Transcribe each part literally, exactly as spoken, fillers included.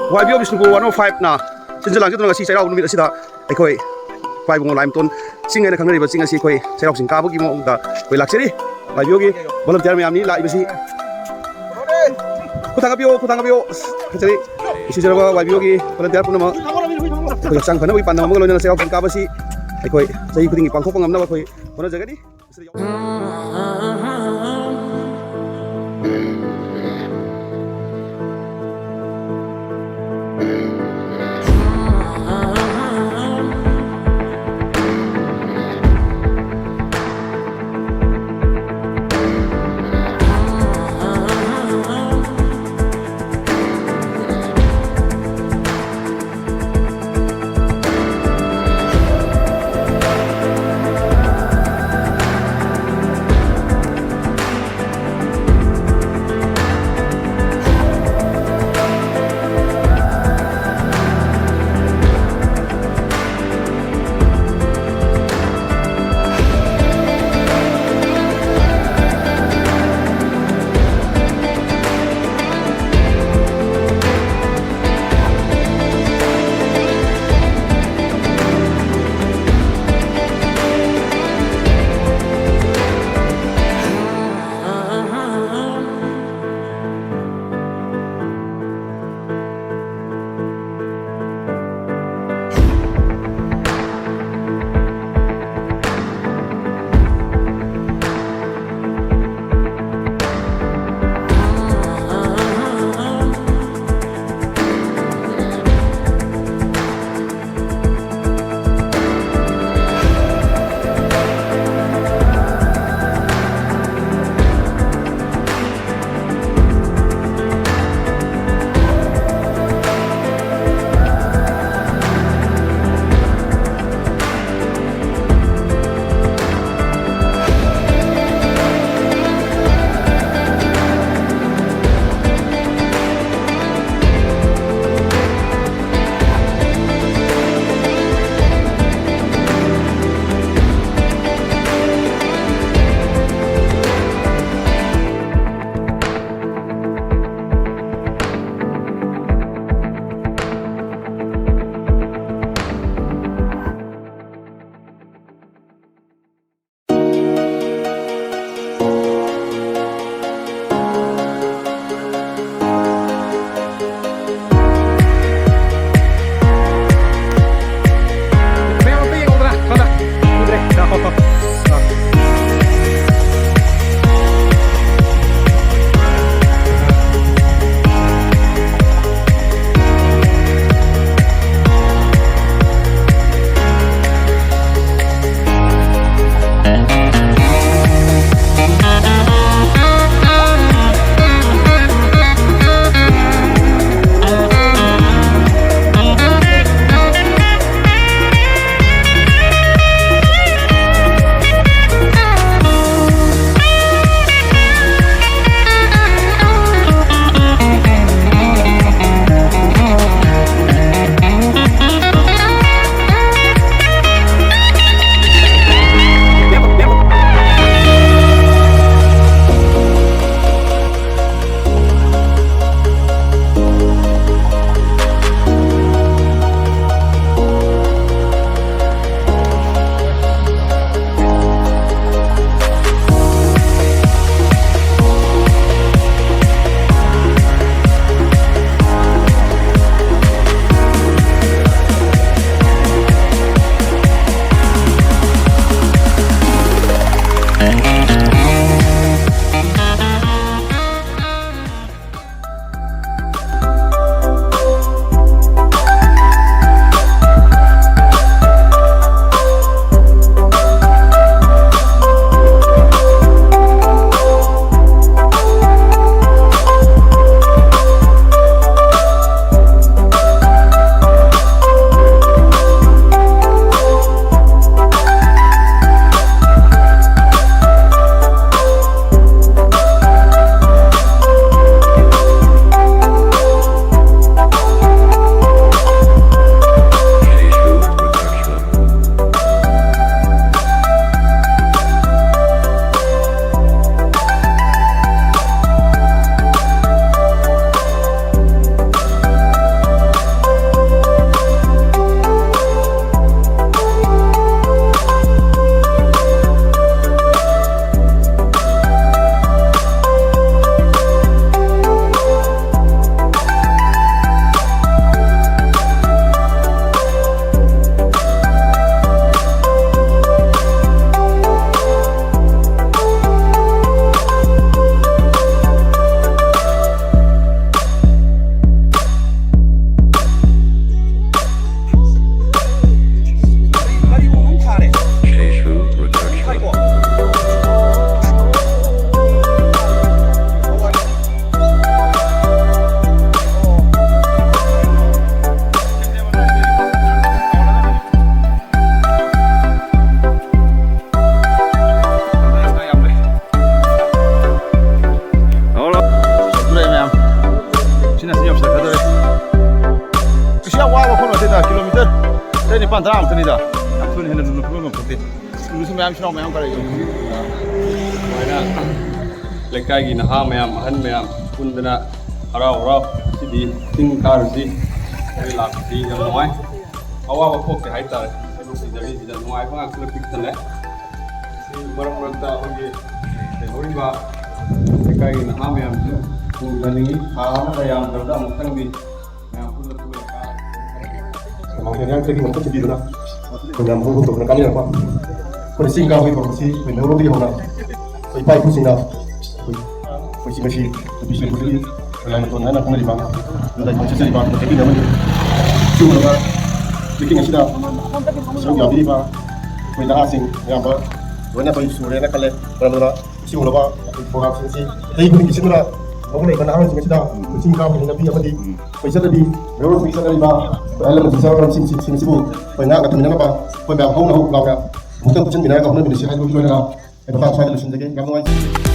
Y B ꯑꯣ Bishnupur one ꯑꯣ ꯐꯥꯏꯚꯅ ꯁꯤꯟꯖ ꯂꯥꯡꯖꯗꯨꯅ ꯉꯁꯤ ꯆꯩꯔꯥꯎꯕ ꯅꯨꯃꯤꯠ ꯑꯁꯤꯗ ꯑꯩꯈꯣꯏ ꯏꯄꯥ ꯏꯕꯨꯡꯉꯣ ꯂꯥꯏꯃꯇꯣꯟ ꯆꯤꯡ ꯍꯥꯏꯅ ꯈꯪꯅꯔꯤꯕ ꯆꯤꯡ ꯑꯁꯤ ꯑꯩꯈꯣꯏ ꯆꯩꯔꯥꯎ ꯆꯤꯡ ꯀꯥꯕꯒꯤ ꯃꯑꯣꯡꯗ ꯑꯩꯈꯣꯏ ꯂꯥꯛꯆꯔꯤ꯫ ꯋꯥꯏ ꯕꯤ ꯑꯣꯒꯤ ꯚꯣꯂꯟꯇꯤꯌꯥꯔ ꯃꯌꯥꯝꯅꯤ ꯂꯥꯛꯏꯕꯁꯤ꯫ ꯈꯨꯠ ꯊꯥꯡꯒꯠꯄꯤꯌꯣ, ꯈꯨꯠ ꯊꯥꯡꯒꯠꯄꯤꯌꯣ꯫ ꯑꯁ, ꯐꯖꯔꯤ꯫ ꯅꯨꯡꯁꯤꯖꯔꯕ ꯋꯥꯏ ꯕꯤ ꯑꯣꯒꯤ ꯚꯣꯂꯟꯇꯤꯌꯥꯔ ꯄꯨꯝꯅꯃꯛ ꯑꯩꯈꯣꯏ ꯍꯛꯆꯥꯡ ꯐꯅꯕꯒꯤ ꯄꯥꯟꯗꯝ ꯑꯃꯒ ꯂꯣꯏꯅꯅ ꯆꯩꯔꯥꯎ ꯆꯤꯡ ꯀꯥꯕꯁꯤ ꯑꯩꯈꯣꯏ ꯆꯍꯤ ꯈꯨꯗꯤꯡꯒꯤ ꯄꯥꯡꯊꯣꯛꯄ ꯉꯝꯅꯕ ꯑꯩꯈꯣꯏ ꯍꯣꯠꯅꯖꯒꯅꯤ꯫ ꯇꯔꯥꯃꯨꯛꯇꯅꯤꯗ꯫ ꯌꯥꯝ ꯊꯨꯅ ꯍꯦꯟꯅ ꯂꯨꯅ ꯈꯪꯕ ꯉꯝꯄꯣꯠꯇꯦ꯫ ꯂꯨꯁꯨ ꯃꯌꯥꯝ ꯏꯆꯤꯟ ꯏꯅꯥꯎ ꯃꯌꯥꯝ ꯀꯥꯔꯛꯏ꯫ ꯁꯨꯃꯥꯏꯅ ꯂꯩꯀꯥꯏꯒꯤ ꯅꯍꯥ ꯃꯌꯥꯝ, ꯑꯍꯟ ꯃꯌꯥꯝ ꯄꯨꯟꯗꯅ ꯍꯔꯥꯎ ꯍꯔꯥꯎ ꯉꯁꯤꯗꯤ ꯆꯤꯡ ꯀꯥꯔꯨꯁꯤ꯫ ꯑꯩꯈꯣꯏ ꯂꯥꯛꯄꯁꯤ ꯌꯥꯝ ꯅꯨꯡꯉꯥꯏ꯫ ꯑꯋꯥꯕ ꯊꯣꯛꯇꯦ ꯍꯥꯏꯇꯥꯔꯦ꯫ ꯁꯤꯗꯩꯁꯤꯗ ꯅꯨꯡꯉꯥꯏꯕ ꯉꯥꯛꯇꯅ ꯄꯤꯛ ꯊꯜꯂꯦ꯫ ꯁꯤ ꯃꯔꯛ ꯃꯔꯛꯇ ꯑꯩꯈꯣꯏꯒꯤ ꯂꯩꯍꯧꯔꯤꯕ ꯂꯩꯀꯥꯏꯒꯤ ꯅꯍꯥ ꯃꯌꯥꯝꯁꯨ ꯈꯣꯡꯗꯥꯅꯤꯡꯉꯤ꯫ ꯊꯥ ꯑꯃꯗ ꯌꯥꯝꯗ꯭ꯔꯕꯗ ꯑꯃꯨꯛꯇꯪꯗꯤ ꯃꯌꯥꯝ ꯄꯨꯟꯅ ꯄꯨꯜꯂꯒ ꯃꯥꯡꯖꯤꯜ ꯍꯤꯌꯥꯡꯊꯥꯡꯒꯤ ꯃꯐꯝ ꯊꯤꯕꯤꯗꯨꯅ ꯑꯩꯈꯣꯏ ꯃꯌꯥꯝ ꯍꯧ ꯍꯧꯗꯣꯛꯇꯅ ꯀꯥꯃꯤꯟꯅꯔꯛꯄ꯫ ꯑꯩꯈꯣꯏꯅ ꯆꯤꯡ ꯀꯥꯕꯒꯤ ꯊꯧꯔꯝ ꯑꯁꯤ ꯑꯩꯈꯣꯏ ꯃꯩꯍꯧꯔꯣꯟꯗꯒꯤ ꯍꯧꯅ ꯑꯩꯈꯣꯏ ꯏꯄꯥ ꯏꯄꯨꯁꯤꯡꯅ ꯑꯩꯈꯣꯏ, ꯑꯩꯈꯣꯏ ꯁꯤ ꯉꯁꯤ ꯅꯨꯄꯤ ꯁꯤꯡꯕꯁꯤꯒꯤ ꯂꯥꯏꯅꯤꯡꯊꯧ ꯍꯥꯏꯅ ꯈꯪꯅꯔꯤꯕ ꯑꯗꯨꯗ ꯑꯩꯈꯣꯏ ꯆꯠꯆꯔꯤꯕ ꯃꯇꯦꯡ ꯑꯃꯅꯤ꯫ ꯁꯤꯒꯨꯝꯂꯕ meeting ꯑꯁꯤꯗ ꯁꯔꯨꯛ ꯌꯥꯕꯤꯔꯤꯕ ꯑꯩꯈꯣꯏ ꯅꯍꯥꯁꯤꯡ ꯑꯌꯥꯝꯕ ꯂꯣꯏꯅ ꯑꯩꯈꯣꯏ ꯁꯨꯔꯦꯅ ꯈꯜꯂꯦ꯫ ꯃꯔꯝ ꯑꯗꯨꯅ ꯁꯤꯒꯨꯝꯂꯕ ꯑꯩꯈꯣꯏ programꯁꯤꯡ ꯑꯁꯤ ꯆꯍꯤ ꯈꯨꯗꯤꯡꯒꯤ ꯁꯤꯟꯗꯨꯅ ꯍꯧꯒꯠꯂꯛꯏꯕ ꯅꯍꯥꯁꯤꯡ ꯑꯁꯤꯗ ꯆꯤꯡ ꯀꯥꯕꯒꯤ ꯍꯩꯅꯕꯤ ꯑꯃꯗꯤ ꯑꯩꯈꯣꯏ ꯆꯠꯅꯕꯤ ꯃꯩꯍꯧꯔꯣꯟꯁꯤꯡꯒꯤ ꯆꯠꯅꯔꯤꯕ ꯑꯩꯈꯣꯏ ꯑꯍꯜ ꯂꯃꯟꯁꯤꯡ ꯆꯠꯅꯔꯤꯕꯁꯤꯡ ꯑꯁꯤꯕꯨ ꯑꯩꯈꯣꯏ ꯉꯥꯛꯅ ꯊꯝꯃꯤꯟꯅꯅꯕ ꯑꯩꯈꯣꯏ ꯃꯌꯥꯝ ꯍꯧꯅ ꯍꯧ ꯂꯥꯎꯅ ꯑꯃꯨꯛꯇꯪ ꯄꯨꯟꯁꯤꯟꯃꯤꯟꯅꯔꯒ ꯍꯣꯠꯅꯃꯤꯟꯅꯁꯤ ꯍꯥꯏꯕꯒꯤ ꯂꯣꯏꯅꯅ ꯑꯩ ꯃꯇꯥꯡ ꯁ꯭ꯋꯥꯏꯗ ꯂꯣꯏꯁꯤꯟꯖꯒꯦ꯫ ꯌꯥꯝ ꯅꯨꯡꯉꯥꯏꯖꯩ꯫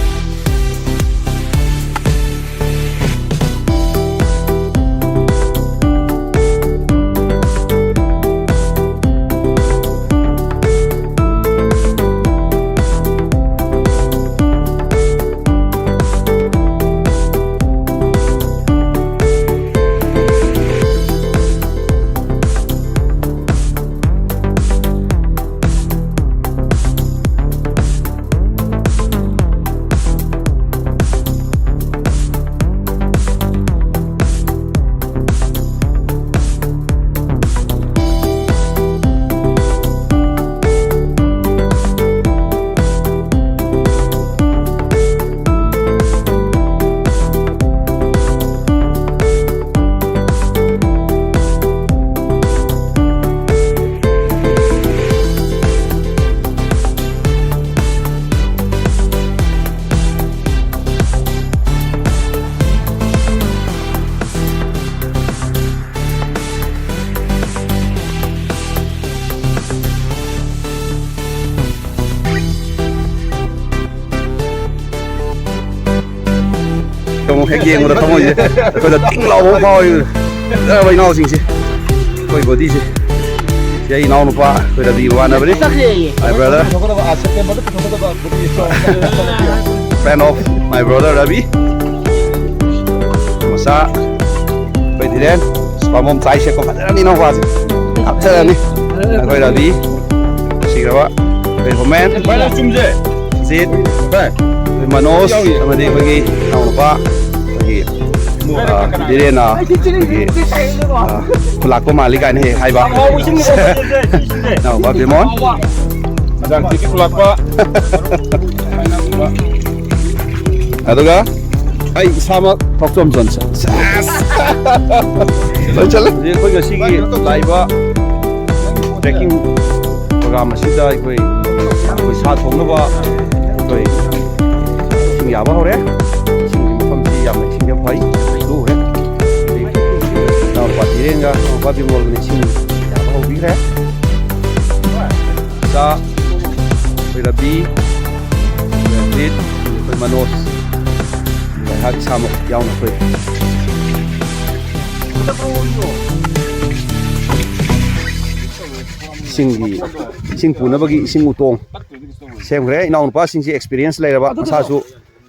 ꯑꯃꯨꯛ ꯍꯦꯛ ꯌꯦꯡꯕꯗ ꯊꯃꯣꯏꯁꯦ ꯑꯩꯈꯣꯏꯗ ꯇꯤꯡ ꯂꯥꯎꯕ ꯑꯃ ꯐꯥꯎꯏ꯫ ꯐꯖꯔꯕ ꯏꯅꯥꯎꯁꯤꯡꯁꯦ, ꯑꯩꯈꯣꯏ bodyꯁꯦ꯫ ꯑꯩ ꯏꯅꯥꯎꯅꯨꯄ ꯑꯩꯈꯣꯏ ꯔꯕꯤ ꯃꯃꯥꯟꯅꯕꯅꯤ꯫ ꯆꯠꯈ꯭ꯔꯦꯌꯦ꯫ My brother. ꯄꯨꯊꯣꯛꯀꯗꯕ, ꯑꯥ, ꯁꯦꯞꯇꯦꯝꯕꯔꯗ ꯄꯨꯊꯣꯛꯀꯗꯕ ꯕꯨꯠꯀꯤ ꯁꯣ꯫ Friend of my brother Ravi. ꯃꯆꯥ ꯑꯩꯈꯣꯏ ꯙꯤꯔꯦꯟ꯫ ꯄꯥꯝꯕꯣꯝ ꯇꯥꯏ ꯁꯦꯠꯄ ꯐꯖꯔꯅꯤ ꯏꯅꯥꯎꯄꯥꯁꯦ꯫ ꯀꯥꯞꯊꯔꯅꯤ꯫ ꯑꯩꯈꯣꯏ ꯔꯕꯤ꯫ ꯅꯨꯡꯁꯤꯈ꯭ꯔꯕ ꯑꯩꯈꯣꯏ ꯍꯣꯃꯦꯟ꯫ ꯚꯥꯏ, ꯅꯪ ꯆꯨꯝꯁꯦ꯫ ꯑꯖꯤꯠ꯫ ꯚꯥꯏ꯫ ꯑꯩꯈꯣꯏ ꯃꯅꯣꯖ ꯌꯥꯎꯔꯤ꯫ ꯑꯃꯗꯤ ꯑꯩꯈꯣꯏꯒꯤ ꯏꯅꯥꯎꯅꯨꯄꯥ ꯑꯩꯈꯣꯏꯒꯤ, ꯑ, ꯕꯤꯔꯦꯟꯅ ꯑꯩꯈꯣꯏꯒꯤ, ꯑ, ꯈꯨꯂꯥꯛꯄ ꯃꯥꯜꯂꯤ ꯀꯥꯏꯅ ꯍꯦꯛ ꯍꯥꯏꯕ꯫ ꯑꯉꯥꯎꯕ ꯏꯁꯤꯡ ꯃꯨꯕ ꯁꯤꯁꯦ, ꯁꯤꯁꯦ꯫ ꯏꯅꯥꯎꯅꯨꯄꯥ ꯕꯤꯃꯣꯟ꯫ ꯃꯖꯥꯡ ꯇꯤꯚꯤ ꯈꯨꯂꯥꯛꯄ꯫ ꯑꯗꯨꯒ ꯑꯩ ꯏꯁꯥꯃꯛ ꯊꯣꯛꯆꯣꯝ ꯖꯣꯟꯁꯟ꯫ ꯁꯦꯁ! ꯂꯣꯏ ꯆꯠꯂꯦ꯫ ꯍꯧꯖꯤꯛ ꯑꯩꯈꯣꯏ ꯉꯁꯤꯒꯤ ꯂꯥꯛꯏꯕ trekking program ꯑꯁꯤꯗ ꯑꯩꯈꯣꯏ, ꯑꯩꯈꯣꯏ ꯁꯥ ꯊꯣꯡꯅꯕ ꯑꯩꯈꯣꯏ ꯏꯁꯤꯡ ꯌꯥꯕ ꯍꯧꯔꯦ꯫ ꯏꯁꯤꯡꯒꯤ ꯃꯐꯝꯁꯤ ꯌꯥꯝꯅ ꯏꯁꯤꯡ ꯌꯥꯝ ꯐꯩ, ꯂꯨꯍꯦ꯫ ꯏꯅꯥꯎꯄꯥ ꯙꯤꯔꯦꯟꯒ ꯏꯅꯥꯎꯄꯥ ꯕꯤꯃꯣꯜꯒꯅ ꯏꯁꯤꯡ ꯌꯥꯕ ꯍꯧꯕꯤꯈ꯭ꯔꯦ꯫ ꯏꯆꯥ ꯑꯩꯈꯣꯏ ꯔꯕꯤ, ꯑꯩꯈꯣꯏ ꯔꯟꯖꯤꯠ, ꯑꯩꯈꯣꯏ ꯃꯅꯣꯖ, ꯑꯩꯍꯥꯛ ꯏꯁꯥꯃꯛ ꯌꯥꯎꯅ ꯑꯩꯈꯣꯏ ꯏꯁꯤꯡꯒꯤ, ꯏꯁꯤꯡ ꯄꯨꯅꯕꯒꯤ ꯏꯁꯤꯡ ꯎꯇꯣꯡ ꯁꯦꯝꯈ꯭ꯔꯦ꯫ ꯏꯅꯥꯎꯅꯨꯄꯥꯁꯤꯡꯁꯤ experience ꯂꯩꯔꯕ, ꯃꯁꯥꯁꯨ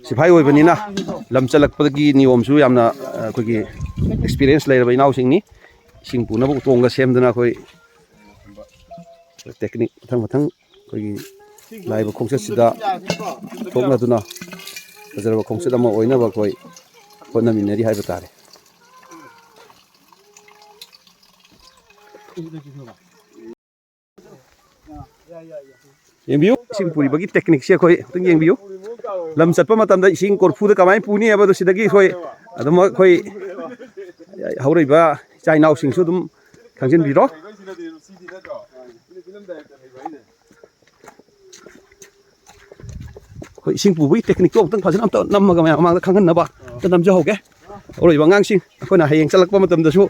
ꯁꯤꯐꯥꯏ ꯑꯣꯏꯕꯅꯤꯅ ꯂꯝ ꯆꯠꯂꯛꯄꯒꯤ ꯅꯤꯌꯣꯝꯁꯨ ꯌꯥꯝꯅ, ꯑ, ꯑꯩꯈꯣꯏꯒꯤ experience ꯂꯩꯔꯕ ꯏꯅꯥꯎꯁꯤꯡꯅꯤ꯫ ꯏꯁꯤꯡ ꯄꯨꯅꯕ ꯎꯇꯣꯡꯒ ꯁꯦꯝꯗꯅ ꯑꯩꯈꯣꯏ technique ꯃꯊꯪ ꯃꯊꯪ ꯑꯩꯈꯣꯏꯒꯤ ꯂꯥꯛꯏꯕ ꯈꯣꯡꯆꯠꯁꯤꯗ ꯊꯣꯛꯅꯗꯨꯅ ꯐꯖꯔꯕ ꯈꯣꯡꯆꯠ ꯑꯃ ꯑꯣꯏꯅꯕ ꯑꯩꯈꯣꯏ ꯍꯣꯠꯅꯃꯤꯟꯅꯔꯤ ꯍꯥꯏꯕ ꯇꯥꯔꯦ꯫ ꯌꯦꯡꯕꯤꯌꯨ, ꯏꯁꯤꯡ ꯄꯨꯔꯤꯕꯒꯤ technique ꯁꯦ ꯑꯩꯈꯣꯏ ꯑꯝꯇꯪ ꯌꯦꯡꯕꯤꯌꯨ꯫ ꯂꯝ ꯆꯠꯄ ꯃꯇꯝꯗ ꯏꯁꯤꯡ ꯀꯣꯔꯐꯨꯗ ꯀꯃꯥꯏꯅ ꯄꯨꯅꯤ ꯍꯥꯏꯕꯗꯨ ꯁꯤꯗꯒꯤ ꯑꯩꯈꯣꯏ ꯑꯗꯨꯝ ꯑꯩꯈꯣꯏ ꯍꯧꯔꯛꯏꯕ ꯏꯆꯥ ꯏꯅꯥꯎꯁꯤꯡꯁꯨ ꯑꯗꯨꯝ ꯈꯪꯖꯤꯟꯕꯤꯔꯣ꯫ ꯑꯩꯈꯣꯏ ꯏꯁꯤꯡ ꯄꯨꯕꯒꯤ technique ꯇꯣ ꯑꯃꯨꯛꯇꯪ ꯐꯖꯅ ꯑꯝꯇ ꯅꯝꯃꯒ ꯃꯌꯥꯝ ꯃꯃꯥꯡꯗ ꯈꯪꯍꯟꯅꯕ ꯑꯝꯇ ꯅꯝꯖꯍꯧꯒꯦ꯫ ꯍꯧꯔꯛꯏꯕ ꯑꯉꯥꯡꯁꯤꯡ ꯑꯩꯈꯣꯏꯅ ꯍꯌꯦꯡ ꯆꯠꯂꯛꯄ ꯃꯇꯝꯗꯁꯨ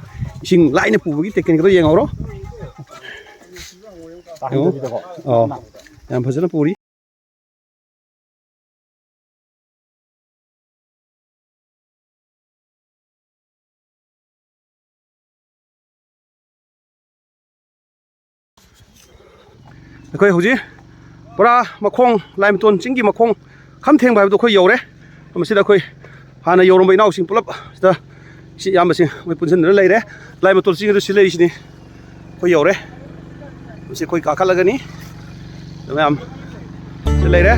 ꯏꯁꯤꯡ ꯂꯥꯏꯅ ꯄꯨꯕꯒꯤ technique ꯇꯣ ꯌꯦꯡꯍꯧꯔꯣ꯫ ꯌꯦꯡꯉꯣ꯫ ꯑꯣ, ꯌꯥꯝ ꯐꯖꯅ ꯄꯨꯔꯤ꯫ ꯑꯩꯈꯣꯏ ꯍꯧꯖꯤꯛ ꯄꯨꯔꯥ ꯃꯈꯣꯡ, ꯂꯥꯏꯃꯇꯣꯟ ꯆꯤꯡꯒꯤ ꯃꯈꯣꯡ ꯈꯝ ꯊꯦꯡꯕ ꯍꯥꯏꯕꯗꯣ ꯑꯩꯈꯣꯏ ꯌꯧꯔꯦ꯫ ꯃꯁꯤꯗ ꯑꯩꯈꯣꯏ ꯍꯥꯟꯅ ꯌꯧꯔꯝꯕ ꯏꯅꯥꯎꯁꯤꯡ ꯄꯨꯂꯞ ꯁꯤꯗ ꯏꯆꯦ ꯏꯌꯥꯝꯕꯁꯤꯡ ꯃꯣꯏ ꯄꯨꯟꯁꯤꯟꯗꯨꯅ ꯂꯩꯔꯦ꯫ ꯂꯥꯏꯃꯇꯣꯟ ꯆꯤꯡ ꯑꯗꯨ ꯁꯤ ꯂꯩꯔꯤꯁꯤꯅꯤ꯫ ꯑꯩꯈꯣꯏ ꯌꯧꯔꯦ꯫ ꯃꯁꯤ ꯑꯩꯈꯣꯏ ꯀꯥꯈꯠꯂꯒꯅꯤ꯫ ꯃꯌꯥꯝ ꯁꯤ ꯂꯩꯔꯦ꯫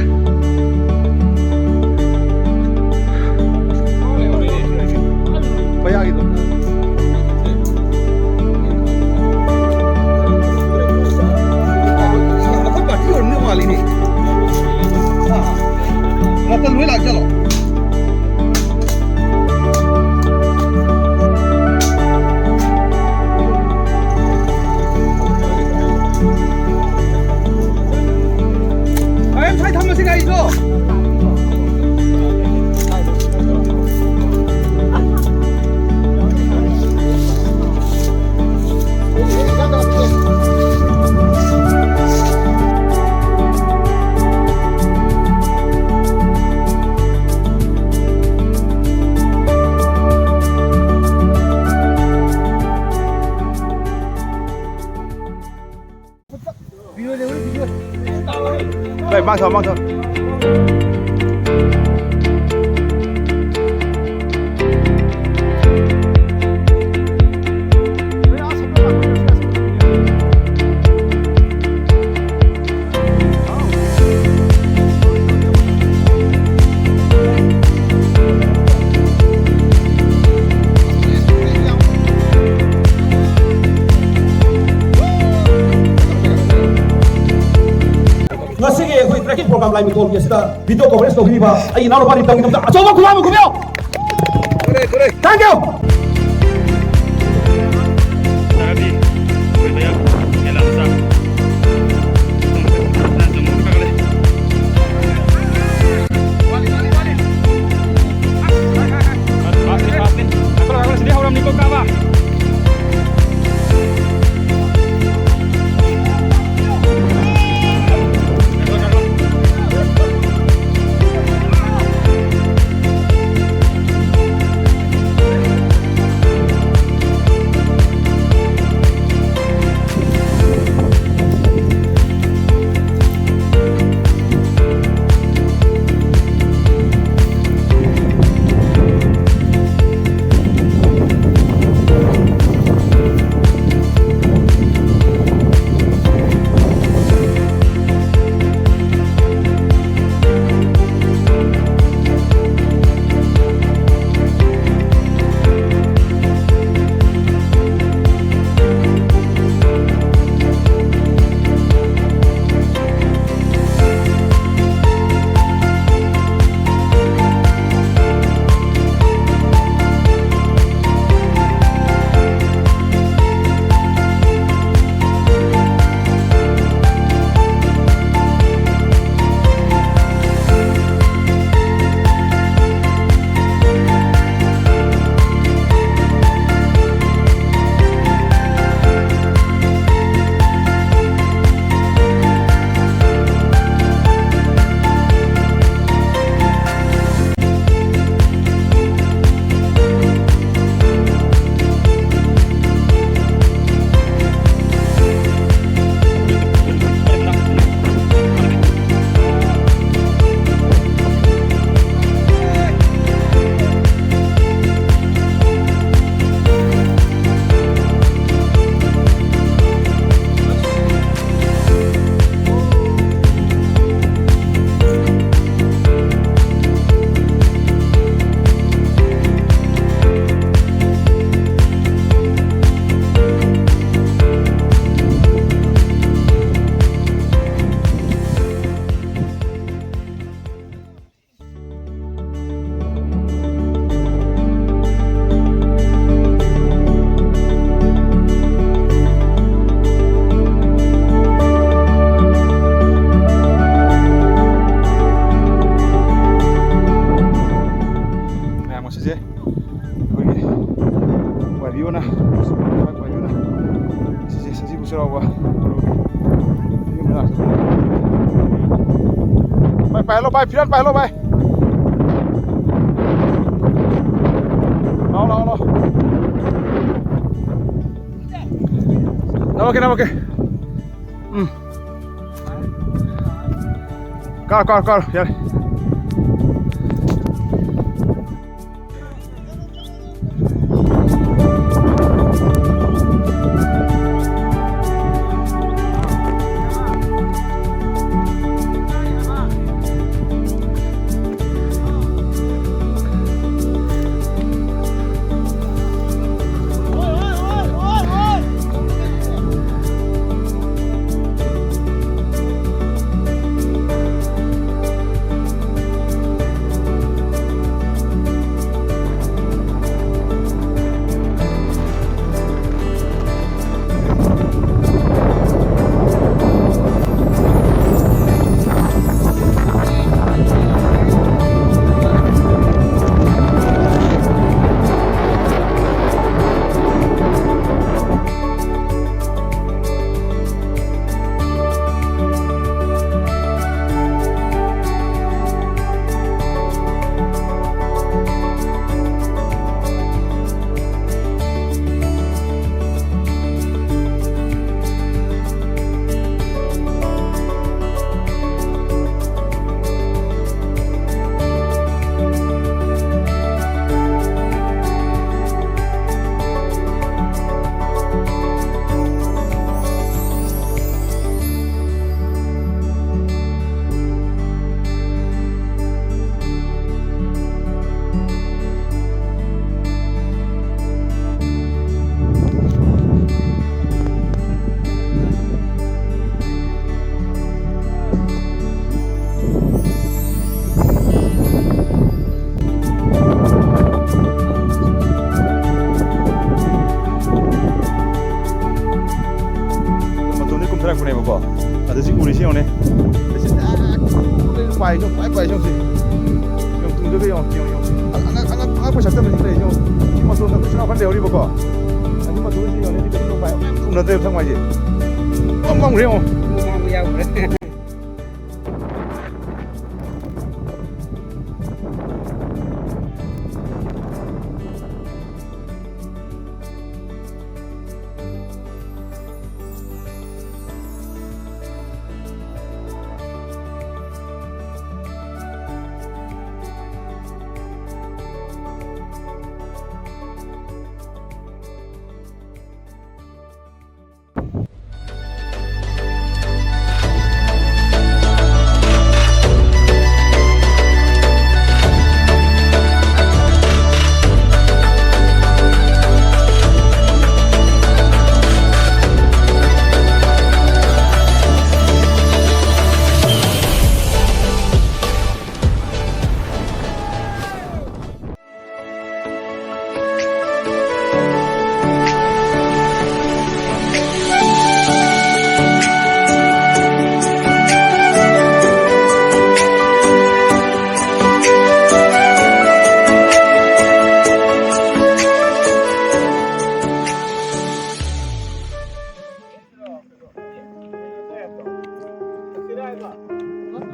ꯃꯌꯥꯒꯤꯗꯣ꯫ ꯑꯩꯈꯣꯏ ꯄꯥꯔꯇꯤ ꯑꯣꯏꯔꯝꯗꯧ ꯃꯥꯜꯂꯤꯅꯦ꯫ ꯑꯥ꯫ ꯔꯇꯟ ꯍꯣꯏ ꯂꯥꯛ ꯆꯠꯂꯣ꯫ ꯉꯥꯏ, ꯉꯁꯥꯏ ꯊꯝꯃꯁꯤ ꯒꯥꯔꯤꯗꯣ꯫ ꯚꯥꯏ, ꯃꯥꯡ ꯊꯝꯃꯣ, ꯃꯥꯡ ꯊꯝꯃꯣ꯫ ꯉꯁꯤꯒꯤ ꯑꯩꯈꯣꯏ trekking program ꯂꯥꯏꯃꯤꯇꯣꯟꯒꯤ ꯑꯁꯤꯗ video coverage ꯇꯧꯕꯤꯔꯤꯕ ꯑꯩꯒꯤ ꯏꯅꯥꯎꯅꯨꯄꯥ ꯔꯤꯇꯝꯒꯤꯗꯃꯛꯇ ꯑꯆꯧꯕ ꯈꯨꯕꯥꯛ ꯑꯃ ꯈꯨꯕꯤꯌꯨ꯫ Thank you. ꯁꯦ ꯑꯩꯈꯣꯏꯒꯤ ꯋꯥꯏꯕꯤꯌꯣꯅ, ꯋꯥꯏꯕꯤꯌꯣꯅ ꯁꯤꯁꯦ ꯁꯖꯤꯕꯨ ꯆꯩꯔꯥꯎꯕ ꯚꯥꯏ, ꯄꯥꯏꯍꯜꯂꯣ ꯚꯥꯏ, ꯐꯤꯔꯥꯟ ꯄꯥꯏꯍꯜꯂꯣ ꯚꯥꯏ꯫ ꯂꯥꯛꯑꯣ, ꯂꯥꯛꯑꯣ, ꯂꯥꯛꯑꯣ꯫ ꯅꯝꯃꯛꯀꯦ, ꯅꯝꯃꯛꯀꯦ꯫ ꯎꯝ꯫ ꯀꯥꯔꯣ, ꯀꯥꯔꯣ, ꯀꯥꯔꯣ, ꯌꯥꯔꯦ꯫ ꯃꯇꯣꯟꯗꯩ ꯀꯨꯝꯊꯔꯛꯄꯅꯦꯕꯀꯣ꯫ ꯑꯗ ꯁꯤ ꯎꯔꯤꯁꯤ ꯌꯦꯡꯉꯨꯅꯦ꯫ ꯑꯁꯤ ꯑꯥ ꯄꯥꯏꯁꯨ, ꯄꯥꯏ ꯄꯥꯏꯁꯨ ꯁꯤ꯫ ꯌꯦꯡꯉꯨ, ꯇꯨꯡꯗꯒ ꯌꯦꯡꯉꯨ, ꯌꯦꯡꯉꯨ, ꯌꯦꯡꯉꯨ꯫ ꯑꯉꯛ-, ꯑꯉꯛ-, ꯑꯉꯛ-, ꯆꯠꯇꯕꯁꯤ ꯂꯩ ꯌꯦꯡꯉꯣ꯫ ꯁꯤ ꯃꯇꯣꯟꯗ ꯀꯩꯁꯨ ꯌꯥꯝ ꯀꯟꯅ ꯂꯩꯍꯧꯔꯤꯕꯀꯣ꯫ ꯑꯁꯤ ꯃꯇꯣꯟꯁꯤ ꯌꯦꯡꯉꯣ, ꯁꯤ ꯀꯩꯁꯨ ꯎꯅꯗ꯭ꯔꯦꯕ ꯁꯪ ꯍꯥꯏꯁꯦ꯫ ꯄꯪ ꯄꯪꯈ꯭ꯔꯦ ꯌꯦꯡꯉꯣ꯫ ꯉꯥꯡꯕ ꯌꯥꯎꯈ꯭ꯔꯦ꯫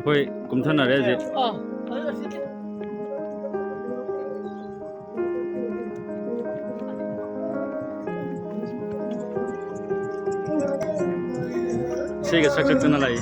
ꯑꯩꯈꯣꯏ ꯀꯨꯝꯊꯅꯔꯦ ꯍꯧꯖꯤꯛ꯫ ꯏꯁꯩꯒ ꯁꯛ ꯁꯛꯇꯅ ꯂꯥꯛꯏ꯫